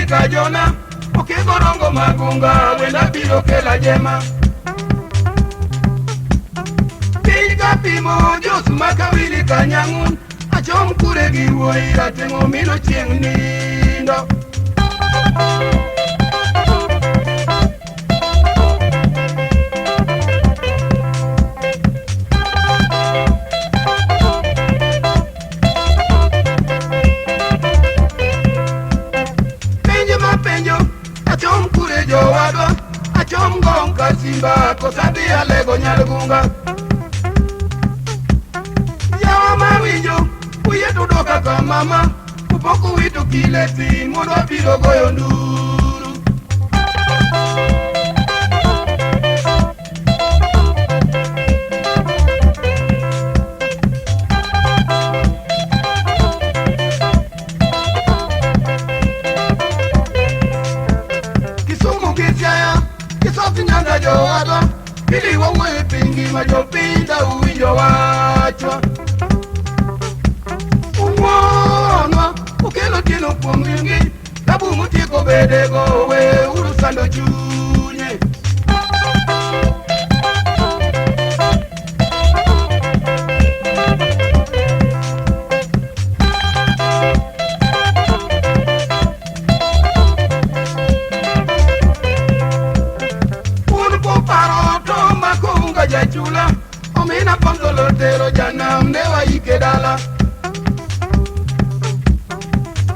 Kajona, Okegorongo Magunga, wenda biro kela jema. Piny kapimo jos makawili kanyang'un, achom kure gi wuoyi rateng'o mino chieng' nindo. Penjo ma penjo, achom kure jowadwa, achom gong kasimba, kosadhi alego nyalgunga. Yawa mawinjo, uyie to dwoka kaka mama, kupok uwito kileti, mondo abiro goyo nduru. Kisumu gi Siaya, Kisoti Nyanza jowadwa, pili wawuoyo e piny ngima jopiny da uwinjo wachwa. Ung'wonwa, ukelo tieno kuom ringi, tabu mutieko bedego, we uru sando chunye. Un kuparo to makunga jachula, omina pongolo tero janam ne waike dala.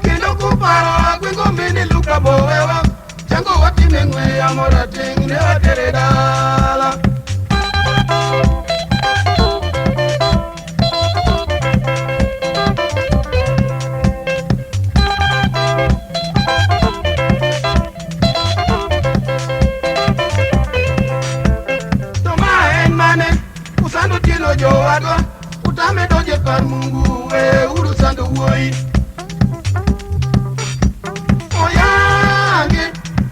Kendo kuparo agwengo mini luka bowewa, chango watime ng'we yamo rateng' ne watere dala. To ma en mane, usando tielo jowadwa, utame donjo e par Mungu, we uru sando wuoyi. Oyange,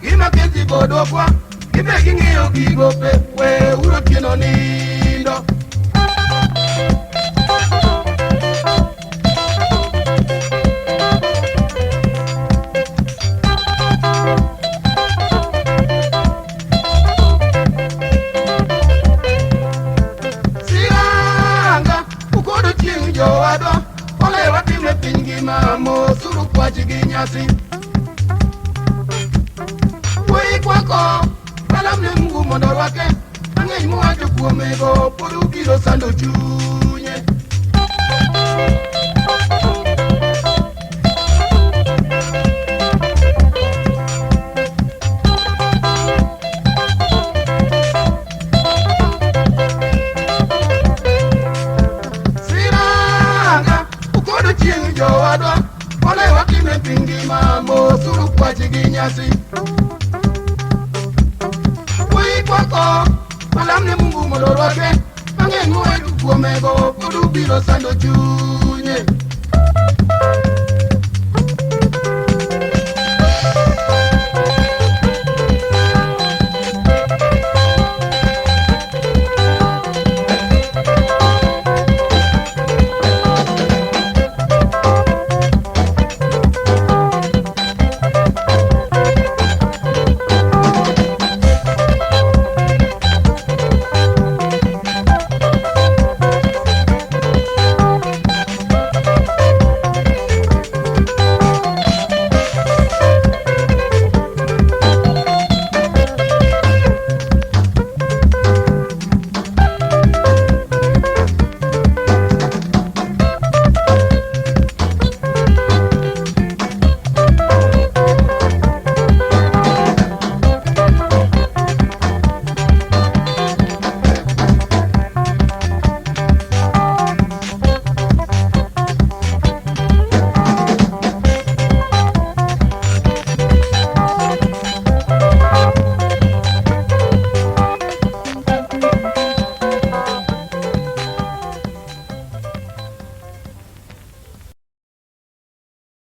gima kesi godwokwa, gibe ging'iyo gigo pe, we uru otieno nindo. Siranga, ukodo chieng' jowadwa, ole watime piny ngima, mosuru kwach gi nyasi. Wuoyi kwako, kalam ne Mungu mondo orwake, mang'eny mowacho kuomego, pod ubiro sando chunye. Siranga, ukodo chieng' jowadwa, ole watime piny ngima, mosuru kwach gi nyasi. Wuoyi kwako, malam ne Mungu mondo orwake, mang'eny mowacho kuomego, pod ubiro sando chunye.